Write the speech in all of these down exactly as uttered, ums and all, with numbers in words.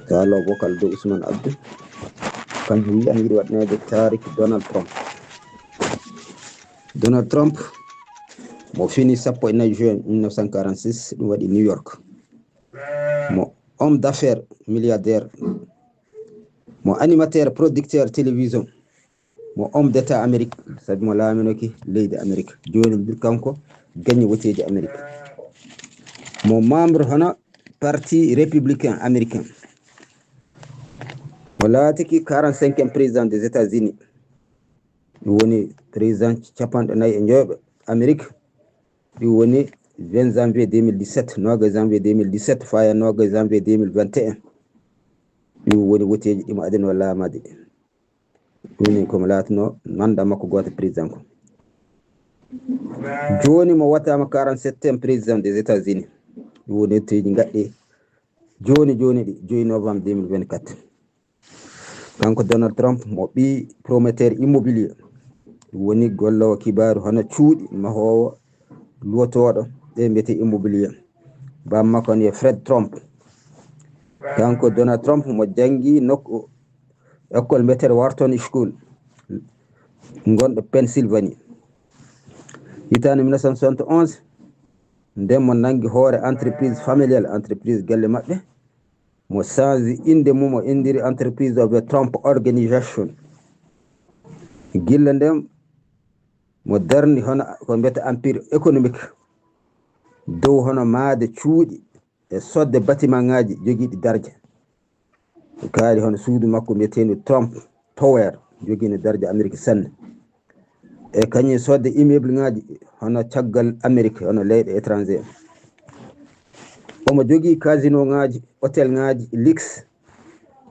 Kaalo bocal dow Usman Abdu. Kanko wi ana yiɗi waɗneede taariki Donald Trump. Donald Trump mo fini sappo e nayi juin mille neuf cent quarante-six, ɗum waɗi New York. Mo homme d'affaires, milliardaire, mo animateur, producteur télévision, mo homme d'état Amérique, sabi mo laaminoki leydi Amérique. Jooni mbiɗ kanko gañi woteeji Amérique. Mo membre hono parti républicain américain. Mo laatiki quarante-cinquième président des États-Unis. Ɗum woni président capanɗe nayi e njoyɓe Amérique. Ɗum woni vingt janvier deux mille dix-sept, noogay janvier deux mille dix-sept, faya noogay janvier deux mille vingt et un. Ɗum woni woteeji ɗi mo adino laamaade ɗi. Ɗum ni ko mo laatno mandat makko gooto président ko. Jooni mo wattaama quarante-septième président des États-Unis. Ɗum woni woteeji gaɗɗi jooni jooni ɗi, joyi novembre deux mille vingt-quatre. Kanko Donald Trump mo ɓii promoteur immobilier. Ɗum woni golloowo kibaaru hono cuuɗi, mahoowo, luwotooɗo, ɗe mbiyetee immobilier. Baaba makko ne Fred Trump. Kanko Donald Trump mo janngi nokku école mbiyetee Wharton School, ngonɗo Pennsylvanie. Hitaande mille neuf cent soixante et onze, nden mo nanngi hoore entreprise familiale, entreprise galle maɓɓe. Mo change innde mum, o inndiri entreprise o be Trump Organization. Gilla nden mo darni hono ko mbiyata empire économique dow hono maade cuuɗi e sodde bâtiment ngaji jogiiɗi darja. Kaali hono suudu makko mbiyeteendu Trump Tower, jogiino darja Amérique sanne. E kañum sodde immeuble ngaji hono caggal Amérique, hono leyɗe étranger. Omo jogii casino ngaji, hôtel ngaji, luxe,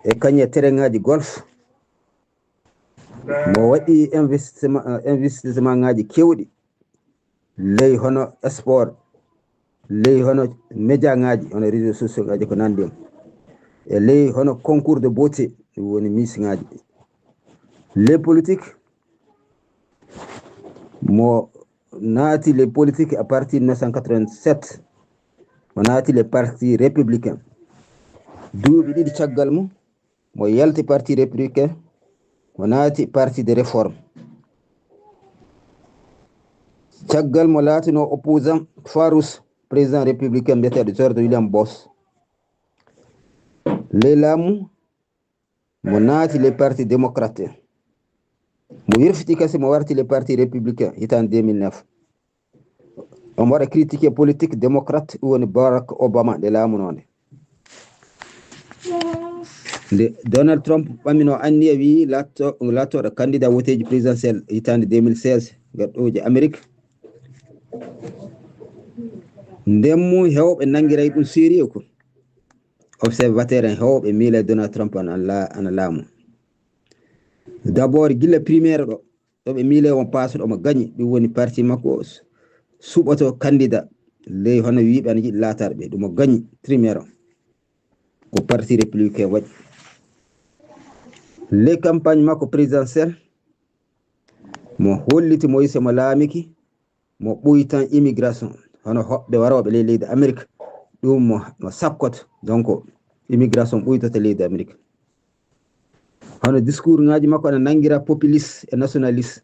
e kañum e terrain ngaji golf. Mo waɗi investissement, investissement ngaji kewɗi ley hono sport, ley hono média ngaji, hono réseaux sociaux ngaji ko nandi ɗum. E ley hono concours de beauté, ɗum woni Miss ngaji. Ley politique, mo naati ley politique à partir de mille neuf cent quatre-vingt-sept, mo naati ley parti républicain. Duuɓi ɗiɗi caggal mum, mo yalti parti républicain, mo naati parti de réforme. Caggal mo laatino opposant farouche, président républicain mbiyeteeɗo George William Bush. Ley laamu, mo naati ley parti démocrate. Mo wirfiti kasi mo warti ley parti républicain hitaande deux mille neuf. Omo waɗa critiquer politique démocrate, ɗum woni Barack Obama nde laamunoo nde. Nde Donald Trump ɓamino anniya, wii laatto-, laattooɗo candidat woteeji présidentielle hitaande deux mille seize, gaɗɗooji Amérique. Nden mum heewɓe nangiray ɗum sérieux ko. Observateur en heewɓe miilay Donald Trump ana, ana la-, ana laamu. D'abord, gilla primaire ɗo, ɗo ɓe miilay on paasuɗo omo gañi, ɗum woni parti makko su-, suɓoto candidat ley hono wiiɓe ana yiɗi laataade ɓe, ɗum o gañi primaire o. Ko parti républicain waɗi. Ley campagne makko présidentielle, mo holliti mo yise mo laamiki, mo ɓuytan immigration, hono hoɓɓe warooɓe ley leydi Amérique, ɗum mo, mo sakkoto. Donc, immigration ɓuytoto leydi Amérique. Hono discours ngaji makko ana nangira populiste e nationaliste.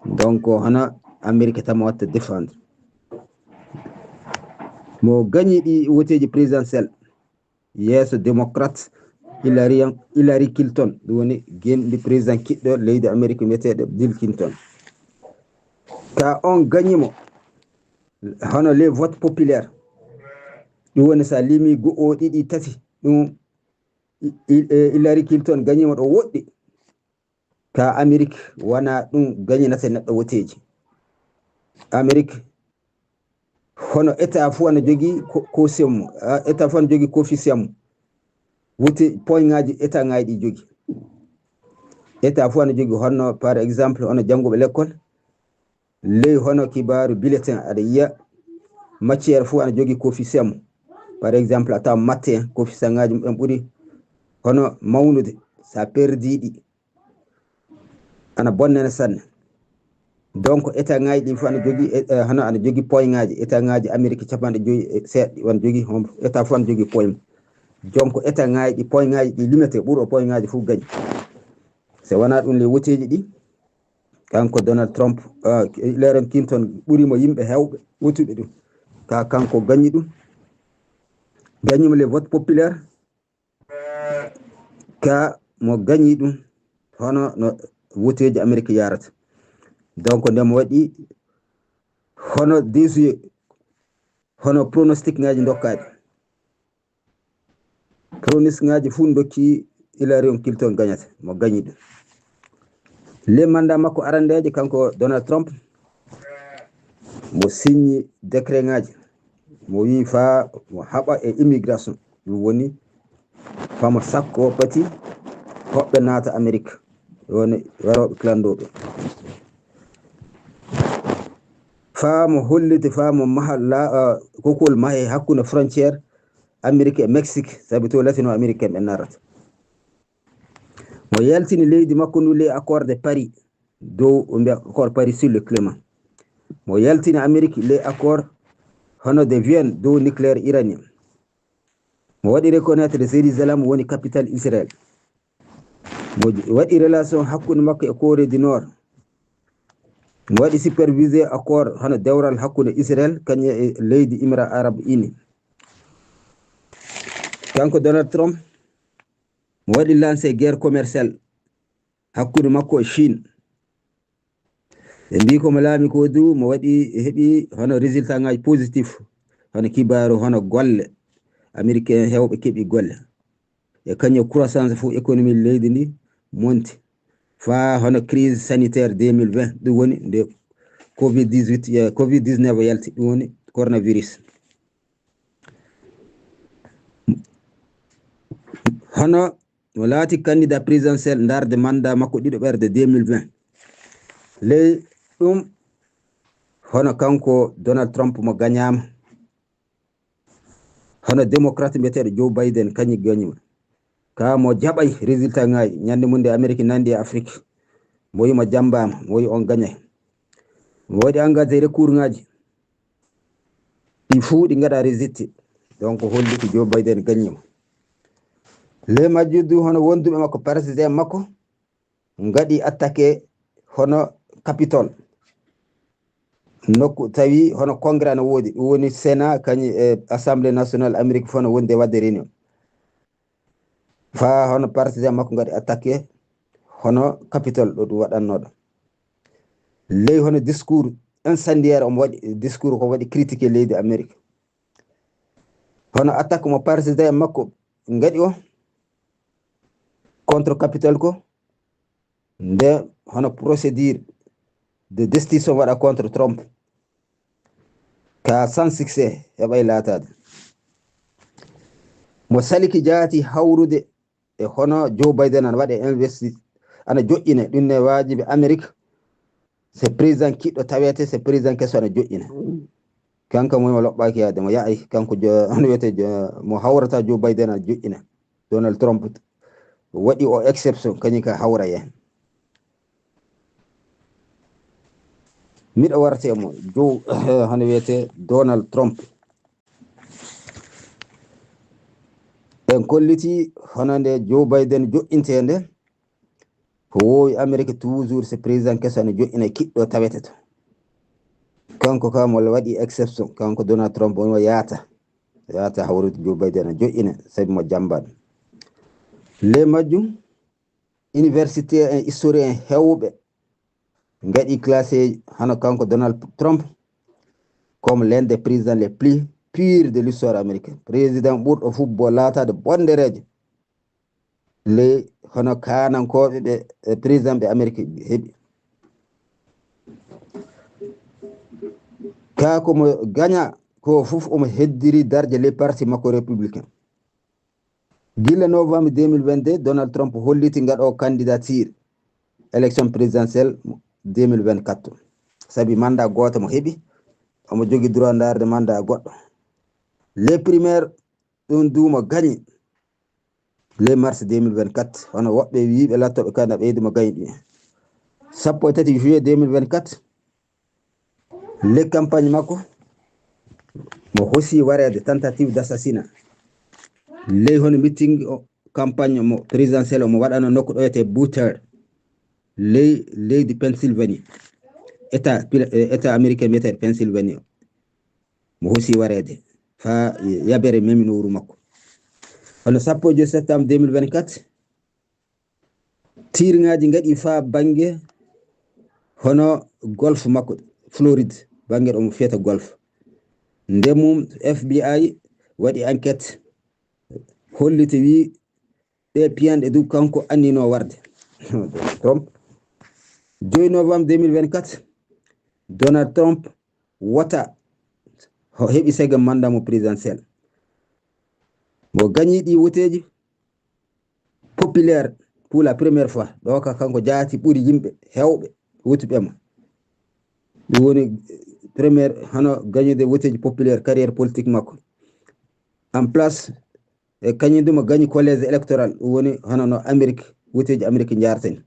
Donc, hono Amérique tama watta défendre. Mo gañi ɗi woteeji présidentielle yeeso démocrate Hillary, Hillary Clinton, ɗum woni genndi président kiɗɗo leydi Amérique mbiyeteeɗo Bill Clinton. Ka on gañi mo, hono les votes populaires. Ɗum woni sa limi go'o, ɗiɗi, tati, ɗum I-, I-, e Hillary Clinton gañi mo ɗo woɗɗi. Ka Amérique, wona ɗum gañinata neɗɗo woteeji. Amérique, hono état fof ana jogii ko, ko semmo, a, état fof ana jogii coefficient mum. Wote point ngaji état ngaji ɗi jogii. État fof ana jogii, hono, par exemple, hono jannguɓe l'école, ley hono kibaaru bulletin, aɗa yiya matière fof ana jogii coefficient mum. Par exemple, a tawan maths en, coefficient ngaji mum en ɓuri hono mawnude, sa perdi ɗi, ana bonnana sanne. Donc, état ngaji ɗi fof ana jogii, e, e, hono ana jogii point ngaji, état ngaji Amérique capanɗe joyi e seeɗa, ana jogii hom-, état fof ana jogii point mum. jonko état ŋaaji ɗi, point ŋaaji ɗi limete, ɓuro point ŋaaji fof gañi. So wonaa ɗum, les woteeji ɗi, kanko Donald Trump, ah, Hillary Clinton ɓuri mo yimɓe heewɓe wotuɓe ɗum. Ka kanko gañi ɗum. Gañi mo les votes populaires. Ka mo gañi ɗum, hono no woteeji Amerik yarata. Donc, nde mo waɗi hono deux juillet, hono pronostic ŋaaji dokkaaɗi. Pronostic ŋaaji fof dokki Hillary Clinton gañata, mo gañi ɗum. Le mandat makko arandeejo, kanko Donald Trump, mo signi décret ŋaaji, mo wi faa mo haɓa e immigration, ɗum woni faa mo sakko pati hoɓɓe naata Amerik, woni warooɓe clando ɓe. Faa mo holliti, faa mo maha la, uh, kokol mahe hakkunde frontière Amerik e Mexique, sabi to latino Americain ɓe narata. Mo yaltini leydi makko ndu les accords de Paris, dow ɓe mbiya accord Paris sur le climat. Mo yaltini Amerik les accords hono de Vienne dow nucléaire iranien. Mo waɗi reconnaître Jérusalem woni capitale Israël. Mo j-, waɗi relation hakkunde makko e Corée du Nord. Mo waɗi superviser accord hono dewral hakkunde Israël kañum e leydi Émirats Arabes Unis. Kanko Donald Trump, mo waɗi lancer guerre commerciale hakkunde makko e Chine. Ɓe mbii ko mo laami ko du, mo waɗi, heɓi hono résultat ŋaaji positif, hono kibaaru, hono golle. Américain heewɓe keɓi golle. E kañum croissance fof économie leydi ndi monti. Faa hono crise sanitaire deux mille vingt, ɗum woni nde covid dix-huit, eh, covid dix-neuf yalti, ɗum woni coronavirus. Hono mo laati candidat présidentiel ndaarde mandat makko ɗiɗo ɓerde deux mille vingt. Ley ɗum, hono kanko Donald Trump mo gañaama, hono démocrate mbiyeteeɗo Joe Biden kañum gañi mo. Ka mo jaɓay résultat ŋaaji, ñande mum nde Amérique nandi e Afrique, mo wi mo jambaama, mo wi on gañay. Mo waɗi engagé recours ŋaaji. Ɗi fuu ɗi ngaɗa rejeté. Donc, holliti Joe Biden gañi mo. Le majjum du, hono wonduɓe makko, partisan makko, ngaɗi attaqué hono Capitole. Nokku tawi hono Congrès no woodi, ɗum woni Sénat, kañum e Assemblée nationale Amérique fof no wondi e waɗde réunion. Faa hono partisan makko ngaɗi attaqué hono Capitole ɗo ɗum waɗannoo ɗo. Ley hono discours incendiaire omo waɗi, discours ko waɗi critiqué leydi Amérique. Hono attaque mo partisan makko ngaɗi o contre Capitole ko nde hono procédure de destitution waɗa contre Trump. Ka sans succès heɓay laataade. Mo saliki jaati hawrude e hono Joe Biden ana waɗe investi, ana joƴƴine, ɗum ne waajibi Amérique. Se président kiɗɗo tawete, se président keso ana joƴƴine. Kanko mo, mo loɓɓaki yaade, mo yahay, kanko jo-, hono wiyete jo-, mo hawrata Joe Biden ana joƴƴine. Donald Trump waɗi o exception, kañum ka hawra heen. Miɗo warta e mo, Joe, hono wiyete Donald Trump. En kolliti hono nde Joe Biden joƴƴintee nde, ko woowi Amérique toujours, so président keso ana joƴƴina, kiɗɗo tawete to. Kanko kam, walla waɗi exception, kanko Donald Trump, woni o yaata. Yaata hawrude Joe Biden, ana joƴƴina, sabi mo jambaɗo. Ley majjum, université en, historien heewɓe ngaɗi classé hono kanko Donald Trump comme l'un des présidents les plus pires de l'histoire américaine. Président ɓurɗo fof bo laataade bondereejo. Ley hono kaanankooɓe ɓe, e président ɓe Amérique heɓi. Kaa ko mo gaña ko fof omo heddiri darje ley parti makko républicain. Gila novembre deux mille vingt-deux, Donald Trump holliti ngaɗo candidature élection présidentielle deux mille vingt-quatre. Sabi mandat gooto mo heɓi, omo jogi droit ndaarde mandat goɗɗo. Les primaires, ɗum du mo gañi. Le mars deux mille vingt-quatre, hono woɓɓe wiiɓe lattooɓe candidat ɓeydi mo gañi ɗum. Sappo e tati juillet deux mille vingt-quatre, le campagne makko, mo hosi wareede tentative d'assassinat. Ley hono meeting o, campagne mo présidentiel omo waɗano nokku ɗo wiyetee Butler, ley leydi Pennsylvanie, état pila- eh, état américain wiyeteeɗo Pennsylvanie o. Mo hosi wareede faa yabere memi nowru makko. Hono sappo e joy septembre deux mille vingt-quatre, tiirŋaaji ngaɗi faa bannge hono golf makko, Floride, bannge ɗo mo fiyata golf. Ndeen mum F B I waɗi enquête, holliti, wii ɗee piyanɗe du kanko anniyinoo warde. Trump. Joy novembre deux mille vingt-quatre, Donald Trump wota o heɓi second mandat mo présidentiel. Mo gañi ɗi woteeji populaire pour la première fois. Ɗo ka kanko jaati ɓuri yimɓe heewɓe wotuɓe mo. Ɗum woni première, hano gañude woteeji populaire carrière politique makko. En place, e kañum du mo gañi collège électoral, ɗum woni hono no Amérique, woteeji Amérique njaartani.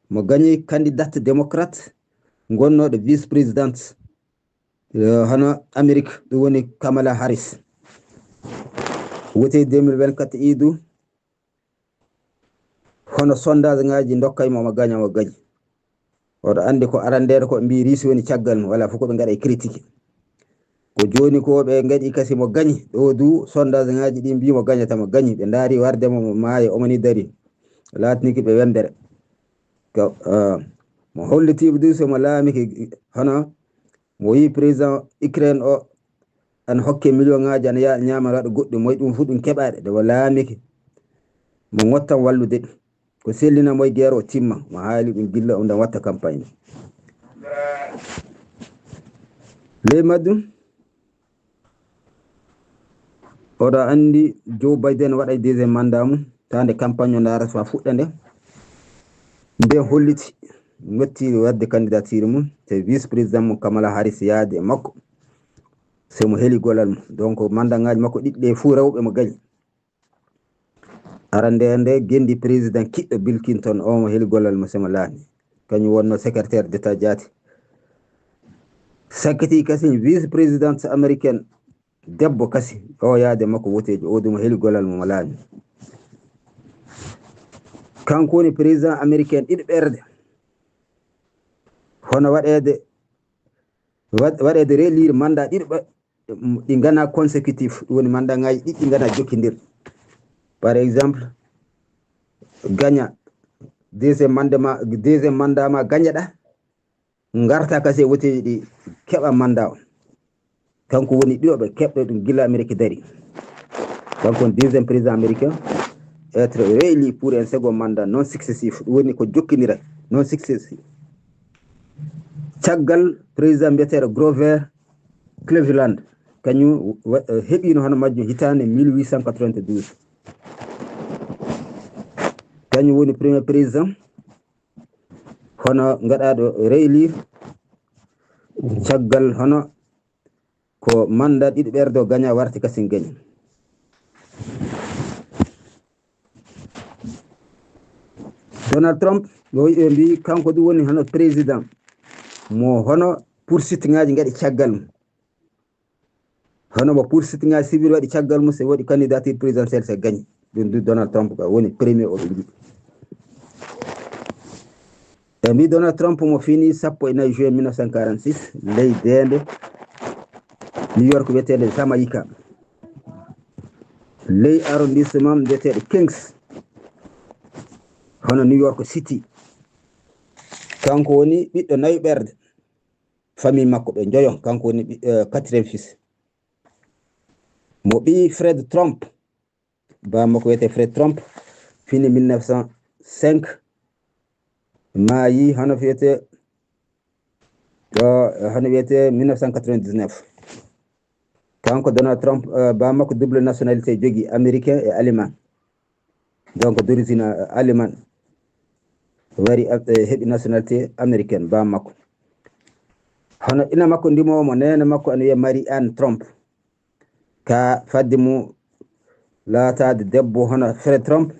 Mo gañi candidate démocrate gonnooɗo vice présidente, eh, hono Amérique, ɗum woni Kamala Harris. Woteeji deux mille vingt-quatre iidu, hono sondage ngaaji ndokkay mo, mo gaña, mo gañi. Oɗo anndi ko arandeere ko ɓe mbii Riisi woni caggal mum, wala fof ko ɓe ngaɗa e critique. Ko jooni ko ɓe ngaɗi kasi mo gañi, ɗo du sondage ngaaji ɗi mbii mo gañata, mo gañi. Ɓe ndaari warde mo, mo maayo, omo ni dari. Laatiniki ɓe wembere. Ko, ah, mo hollitiiɓe du so mo laamike, hono mo wii président Ukraine o, ana hokke million ngaaji, ana yaa ñaama, waɗa goɗɗum, moy ɗum fof ɗum keɓaɗe, nde mo laamike. Mo ngottan wallude ɗum. Ko sellina moy guerre o timma, mo haali ɗum gilla o ndan watta campagne. Ley majjum, oɗo anndi Joe Biden waɗay deuxième mandat mum, taa nde campagne o ndaara so fuɗɗa nde. Nde holliti, ngotti wadde candidature mum, te vice président mum Kamala Harris yaade e makko. Se mo heli golal mum. Donc, mandat ngaaji makko ɗiɗi ɗe fuu rewɓe mo gañi. Arande nde gendi président kiɗɗo Bill Clinton o mo heli golal mo se mo laami. Kañum wonno secrétaire d'État jaati. Sakkiti kasi vice présidente américaine debbo kasi o yaade makko woteejo o du mo heli golal mo mo laami. Kanko woni président américain ɗiɗo ɓerde. Hono waɗeede, waɗ-, waɗeede réélire mandat ɗiɗo ɓe-, ɗi ngana consécutif, ɗum woni mandat ngaji ɗiɗi ɗi ngana jokkindir. Par exemple, gaña deuxième mandat ma, deuxième mandat ma gañaɗa, ngarta kasi e woteeji ɗi keɓa mandat o. Kanko woni ɗiɗo ɓe keɓɗo ɗum gila Amérique dari. Kanko woni deuxième président américain être réélu pour un second mandat non successif. Ɗum woni ko jokkindiray, non successif. Caggal président mbiyeteeɗo Grover Cleveland, kañum wa-, heɓino hono majjum hitaande mille huit cent quatre-vingt-douze. Kañum woni premier président hono ngaɗaaɗo réélire caggal hono ko mandat ɗiɗi ɓerdo gaña warti kasin gañi. Donald Trump, o ɓe mbi kanko ɗum woni hono président mo hono poursuite ngaji ngaɗi caggal mum. Hono mo poursuite ngaji civil waɗi caggal mum, se waɗi candidature présidentielle, se gañi. Ɗum du Donald Trump ka woni premier o ɓe njiɗi. E mbi Donald Trump mo fini sappo e nayi juin mille neuf cent quarante-six, ley deende New York wiyeteende Jamaica. Ley arrondissement mbiyeteeɗo Kings, hono New York City. Kanko woni ɓiɗɗo nayo ɓerde. Famille makko ɓe njoyo, kanko woni ɓi-, eh, quatrième fils. Mo ɓii Fred Trump, ba makko wiyetee Fred Trump, fini mille neuf cent cinq, maayi hano wiyetee, eh, hano wiyetee mille neuf cent quatre-vingt-dix-neuf. Kanko Donald Trump, eh, ba makko double nationalité jogi, américain et allemand. Donc d'origine, eh, allemand. Wari, eh, heɓi nationalité américaine, ba makko. Hono ina makko ndimoowo mo, neene makko ana wiyee Marie Anne Trump. Ka fadde mo laataade debbo hono Fred Trump,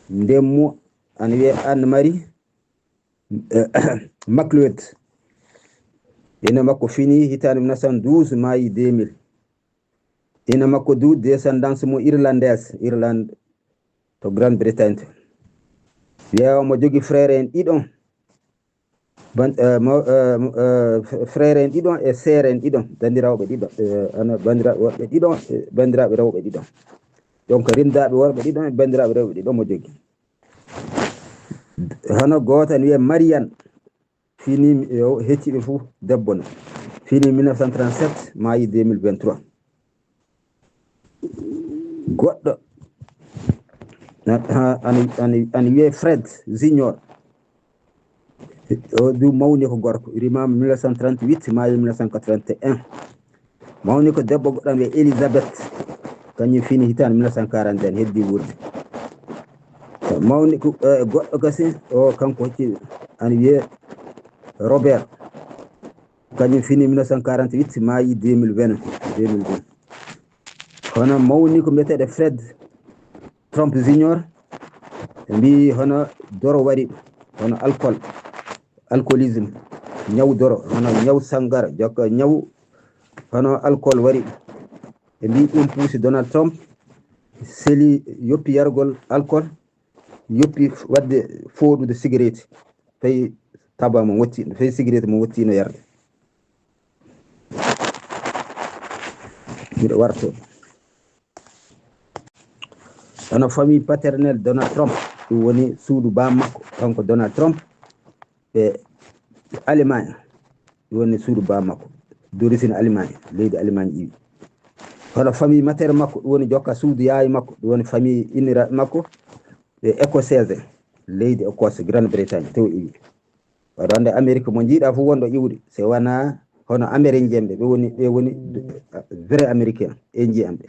ndeen mo ana wiyee Anne Marie, eh, McLeod. Ina makko fini hitaande mille neuf cent douze, maayi deux mille. Ina makko du descendance mo irlandaise, Irlande to Grande Bretagne to. Wiya omo jogi frère en ɗiɗon. Ban-, eh, mo-, eh, mo-, eh, f-, frère en ɗiɗon e sœur en ɗiɗon, bandiraɓe ɗiɗon, eh, ana bandiraɓe worɓe ɗiɗon, eh, bandiraɓe rewɓe ɗiɗon. Donc, rindaaɓe worɓe ɗiɗon e bandiraɓe rewɓe ɗiɗon mo jogi. Hono gooto ene wiyee Marianne, fini, yo, hecci ɓe fuu, debbo no. Fini mille neuf cent trente-sept, maayi deux mille vingt-trois. Goɗɗo, a-, a-, ana, ana, ana wiyee Fred Junior. O du mawni ko gorko, rimaama mille neuf cent trente-huit, maayi mille neuf cent quatre-vingt-un. Mawni ko debbo goɗɗo ana wiyee Elizabeth. Kañum fini hitaande mille neuf cent quarante et un, heddi wuurde. Mawni ko, eh, goɗɗo kasi, o kanko hocci, ana wiyee Robert. Kañum fini mille neuf cent quarante-huit, maayi deux mille vingt, deux mille vingt. Hono mawni ko mbiyeteeɗo Fred Trump Junior, ɓe mbii hono doro waɗi ɗum, hono alcool, alcoolisme, ñaw doro, hono ñaw sanngara, jokka ñaw, hono alcool waɗi ɗum. Ɓe mbii ɗum puusi Donald Trump, seli, yoppi yargol alcool, yoppi waɗde fooɗude sigareeti. Fay taba mo wotti, fay sigareeti mo wotti no yarde. Miɗo warto. Hono famille paternelle Donald Trump, ɗum woni suudu baam makko, kanko Donald Trump, ɓe Allemagne, ɗum woni suudu baam makko, d'origine Allemagne, leydi Allemagne iwi. Hono famille maternelle makko, ɗum woni jokka suudu yaay makko, ɗum woni famille inniraaɓe makko, ɓe Écossaise, leydi Écosse, Grande Bretagne, to iwi. Waɗa wonde Amérique mo njiiɗa fof wonɗo iwde, so wonaa hono Amérindien ɓe, ɓe woni, ɓe woni vrai Américain, Indien ɓe.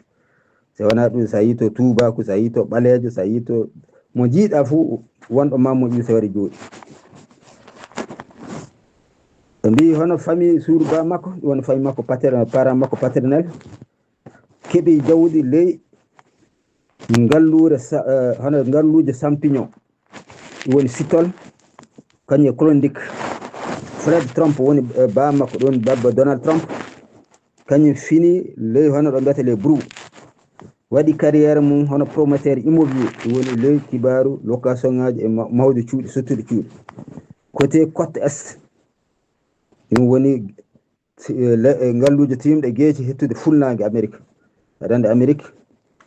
So wonaa ɗum, so a yii to tuubaaku, so a yii to ɓaleejo, so a yii to mo njiiɗa fof wonɗo ma mo iwi so waɗi jooɗi. Ɓe mbii hono famille suudu ba makko, ɗum woni famille makko paternel, parent makko paternel, keɓi jawdi ley ngalluure sa-, eh, hono ngalluuje champignon, ɗum woni sitol, kañum e Klondike. Fred Trump woni, eh, baa makko, ɗum woni babba Donald Trump. Kañum fini ley hono ɗo mbiyata les Bru. Waɗi carrière mum hono promoteur immobilier, ɗum woni ley kibaaru location ŋaaji e ma-, mawde cuuɗi, sottude cuuɗi. Côté côte est, ɗum woni si, eh, le-, eh, ngalluuje tiimɗe geeci hettude fuɗnaange Amérique. Aɗa anndi Amérique,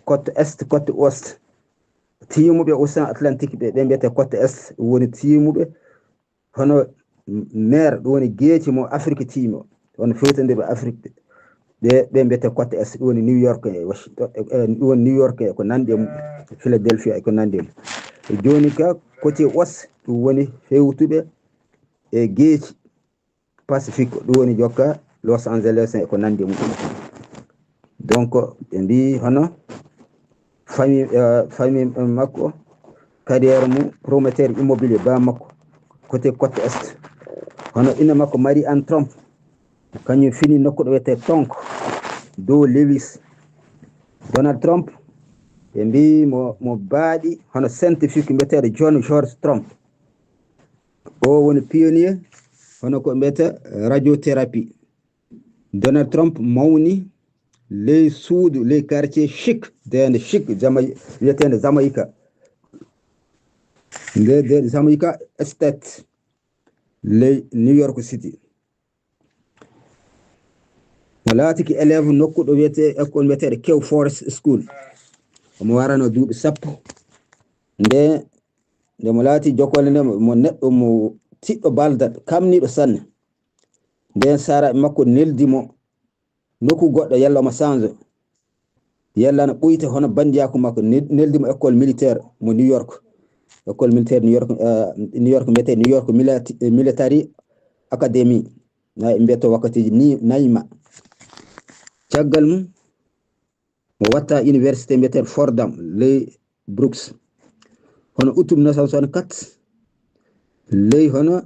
côte est, côte ouest. Tiimuɓe Océan Atlantique ɓe, ɓe mbiyetee côte est, woni tiimuɓe hono m-, mer, ɗum woni geeci mo Afrique tiimi o. Hono feewtondirɓe Afrique ɓe, ɓe mbiyetee côte est, ɗum woni New York e Washington, e, e, ɗum woni New York e ko nanndi e mum, Philadelphia e ko nanndi e mum. E jooni ka, côté ouest, ɗum woni hewtuɓe e geeci Pacifique, ɗum woni jokka Los Angeles e ko nanndi e mum. Donc, ɓe mbii hono famille, euh, famille makko, carrière mum, promoteur immobilier, baa makko, côté côte est. Hono ina makko Marie Anne Trump, kañum fini nokku ɗo wiyetee Tonk, dow Lewis. Donald Trump, ɓe mbii mo, mo baaɗi hono scientifique mbiyeteeɗo John George Trump. O woni pionnier, hono ko mbiyata radiothérapie. Donald Trump mawni ley suudu, ley quartier chic, deende chic, Jama-, wiyeteende Jamaïca. Nde, nde Jamaïca Estate, ley New York City. Mo laatiki élève nokku ɗo wiyetee, école wiyeteeɗo Kew Forest School. Omo warano duuɓi sappo. Nde, nde mo laati jokkole nde, mo neɗɗo mo tiɗɗo baldal, kamniiɗo sanne. Nden saaraaɓe makko neldi mo nokku goɗɗo, yalla omo sanjo. Yalla no ɓuyta hono banndiyaku makko, ne-, neldi mo école militaire mo New York. École militaire New York, eh, New York mbiyetee New York Milita-, Military Academy. Na ɓe mbiyata wakkatiiji ni, nayma. Caggal mum, mo watta université mbiyeteeɗo Fordham, ley Brooks. Hono août mille neuf cent soixante-quatre, ley hono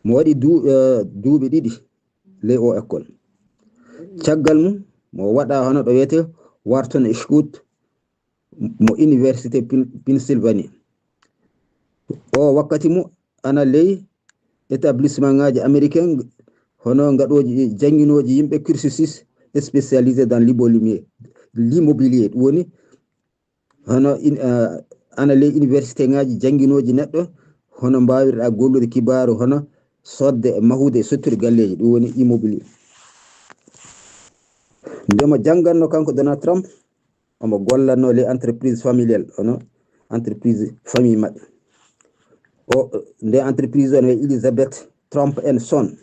mo waɗi du-, eh, duuɓi ɗiɗi ley o école. Caggal mum, mo waɗa hono ɗo wiyetee Wharton School, mo Université Pin-, Pennsylvanie. O wakkati mo ana ley établissement ŋaaji américain, hono ngaɗooji jannginooji yimɓe cursusis spécialisé dans l'immobilier. L'immobilier, ɗum woni hono in, eh, ana ley université ngaji jannginooji neɗɗo, hono mbaawirɗa gollude kibaaru, hono sodde e mahude e sottude galleeji, ɗum woni immobilier. Nde mo jannganno kanko Donald Trump, omo gollanno les entreprises familiales, hono entreprise famille maɓɓe. O, nde entreprise on wiye Elizabeth Trump and Son.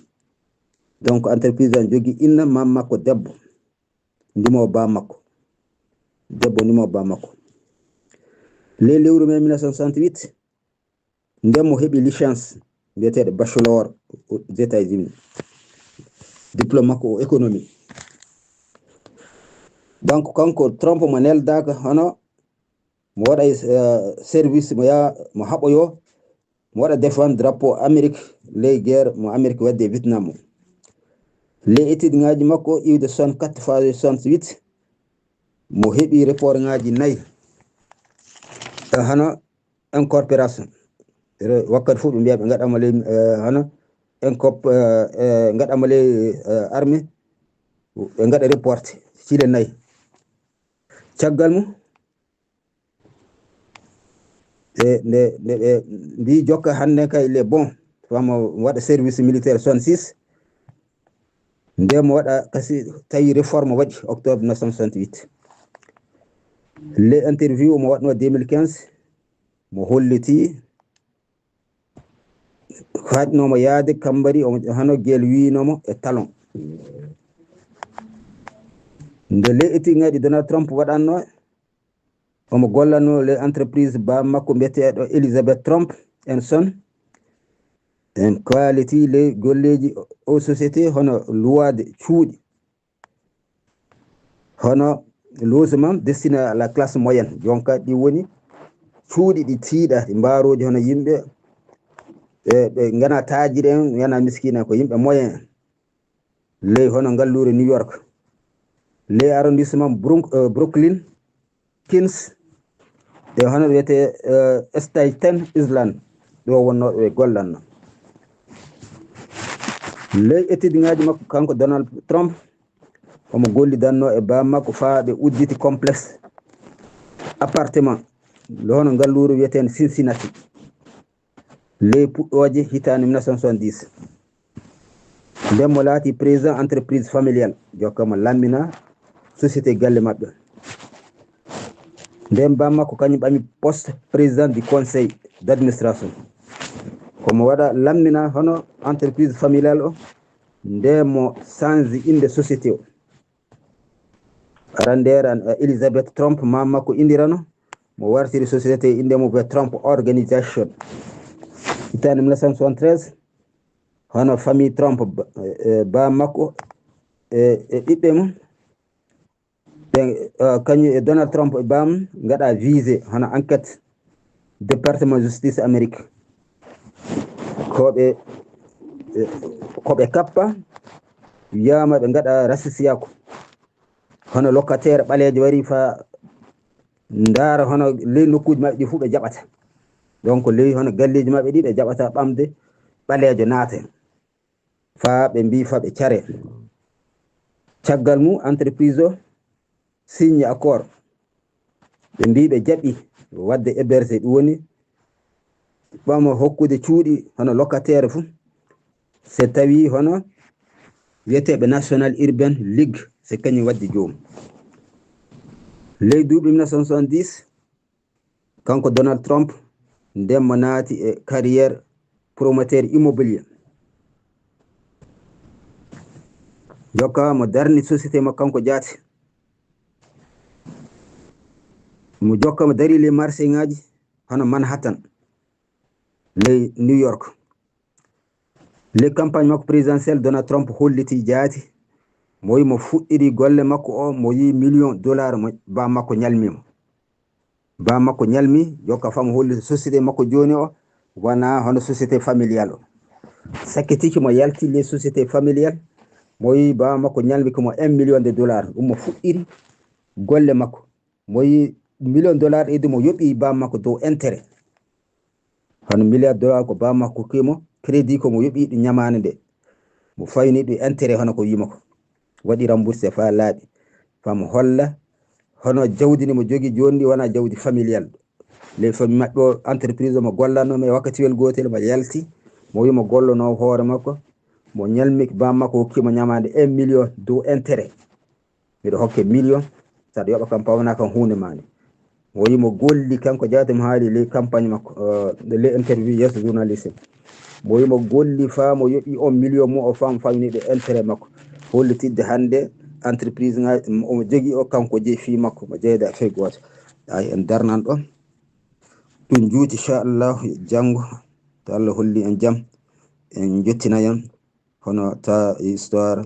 Donc entreprise on jogi inna, mam makko debbo, ndimo ba makko. Debbo ndimo ba makko. Ley lewru mai mille neuf cent soixante-huit, nden mo heɓi licence mbiyeteeɗo bachelor aux États-Unis. Diplôme makko o économie. Donc kanko Trump mo neldaka hono mo waɗa, eh, service, mo yaha mo haɓoyo, mo waɗa défendre drapeau Amérique ley guerre mo Amérique waddi e Vietnam o. Ley étude ngaji makko iwde soixante-quatre fois soixante-huit, mo heɓi report ngaji nayi. Eh, hano incorporation. Re-, wakkati fof ɓe mbiya ɓe ngaɗama ley, eh, hano incorp-, eh, eh, ngaɗama ley, eh, armée, ɓe ngaɗa report sile nayi. Caggal mum, e nde, nde ɓe mbi jokka hannde kay, il est bon, famo waɗa service militaire soixante-six, nde mo waɗa kasi tawi réforme waɗi octobre neuf cent soixante-huit. Les interviews mo waɗno deux mille quinze, mo holliti haɗnomo yaade Kambari, o hano gel winomo e talon. Nde ley étude ngaji Donald Trump waɗanno, omo gollanno ley entreprise ba makko mbiyeteɗo Elizabeth Trump and Son, en quality ley golleji o société, hono luwade cuuɗi, hono logement destiné à la classe moyenne. Jonka ɗi woni cuuɗi ɗi tiiɗa, ɗi mbaroji hono yimɓe ɓe, ɓe ngana taajiri en, ngana miskina, ko yimɓe moyen en. Ley hono ngallure New York, ley arrondissement Brunk-, eh, Brooklyn, Queens, e hono wiyete, eh, Staten Island, ɗo wonno ɓe gollanno. Ley étude ngaji makko kanko Donald Trump, omo gollidanno e ba makko faa ɓe udditi complexe appartement, lo hono ngallure wiyeten Cincinnati. Ley puɗɗooje hitaande mille neuf cent soixante-dix. Nden mo laati président entreprise familiale, jokka mo lammina société galle maɓɓe. Nden ba makko kañum ɓami poste président du conseil d'administration. Ko mo waɗa lammina hono entreprise familiale o, nden mo change inde société o. Arandeere an, eh, Elizabeth Trump, mam makko indirano, mo wartiri société inde mo be Trump Organization. Hitaande mille neuf cent soixante-treize, hono famille Trump, ba, eh, ba makko, e, e ɓiɓɓe mum, ɓe, eh, kañum e Donald Trump e bam ngaɗa visé, hono enquête département justice Amérique. Ko ɓe, eh, ko ɓe kappa, wiyama ɓe ngaɗa rasisiyaku. Hono locataire ɓaleejo wari fa ndaara hono ley nokkuji maɓɓe ɗi fuu ɓe jaɓata. Donc ley hono galleji maɓɓe ɗi ɓe jaɓata ɓamde ɓaleejo naate. Faa ɓe mbii faa ɓe care. Caggal mum, entreprise o signe accord. Ɓe mbii ɓe jaɓi waɗde héberger, ɗum woni ɓama hokkude cuuɗi hono locataire fuu. Se tawi hono wiyeteeɓe National Urban League, se kañum waɗdi joom. Ley duuɓi mille neuf cent soixante-dix, kanko Donald Trump, nden mo naati e carrière promoteur immobilier. Jokka mo darni société mo kanko jaati. Mo jokka mo dari ley marché ngaji hono Manhattan, ley New York. Ley campagne makko présidentielle, Donald Trump holliti jaati mo wi mo fuɗɗiri golle makko o, mo yi million dollar mo ba makko ñalmi mo. Ba makko ñalmi, jokka faa mo holli société makko jooni o, wana hono société familiale o. Sakkitiki mo yalti ley société familiale, mo wi ba makko ñalmi ko mo un million de dollars, ɗum mo fuɗɗiri golle makko. Mo yi million dollar ɗi mo yoɓi ba makko dow intérêt. Hono milliard dollar ko ba makko hokki mo, crédit ko mo yoɓi ɗum ñamaande nde. Mo fayni ɗum intérêt hono ko yima ko. Waɗi remboursé faa laaɓi, faa mo holla hono jawdi ndi mo jogii jooni ndi wonaa jawdi familial. Les famille maɓɓe o entreprise o mo gollanno mi e wakkatiwel gootel mo yalti, mo wi mo gollono hoore makko, mo ñalmi bam makko hokki mo ñamaande un million dow intérêt. Miɗo hokke million, saɗa yoɓa kam pawna kam huunde maani. Mo wi mo golli kanko jaati mo haali ley campagne makko, eh, ley interview yeeso journaliste. Mo wi mo golli faa mo yoɓi on million mo o fam famini ɗo intérêt makko. Hollitidde hannde entreprise ngaji omo jogii o kanko jeyi fii makko mo jeyda fey gooto. Ay en darnan ɗo. Ɗum juuti inchallah janngo to Allah holli en jam en jottina en hono ta histoire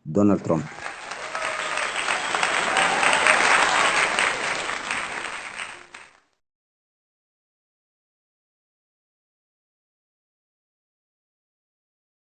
Donald Trump.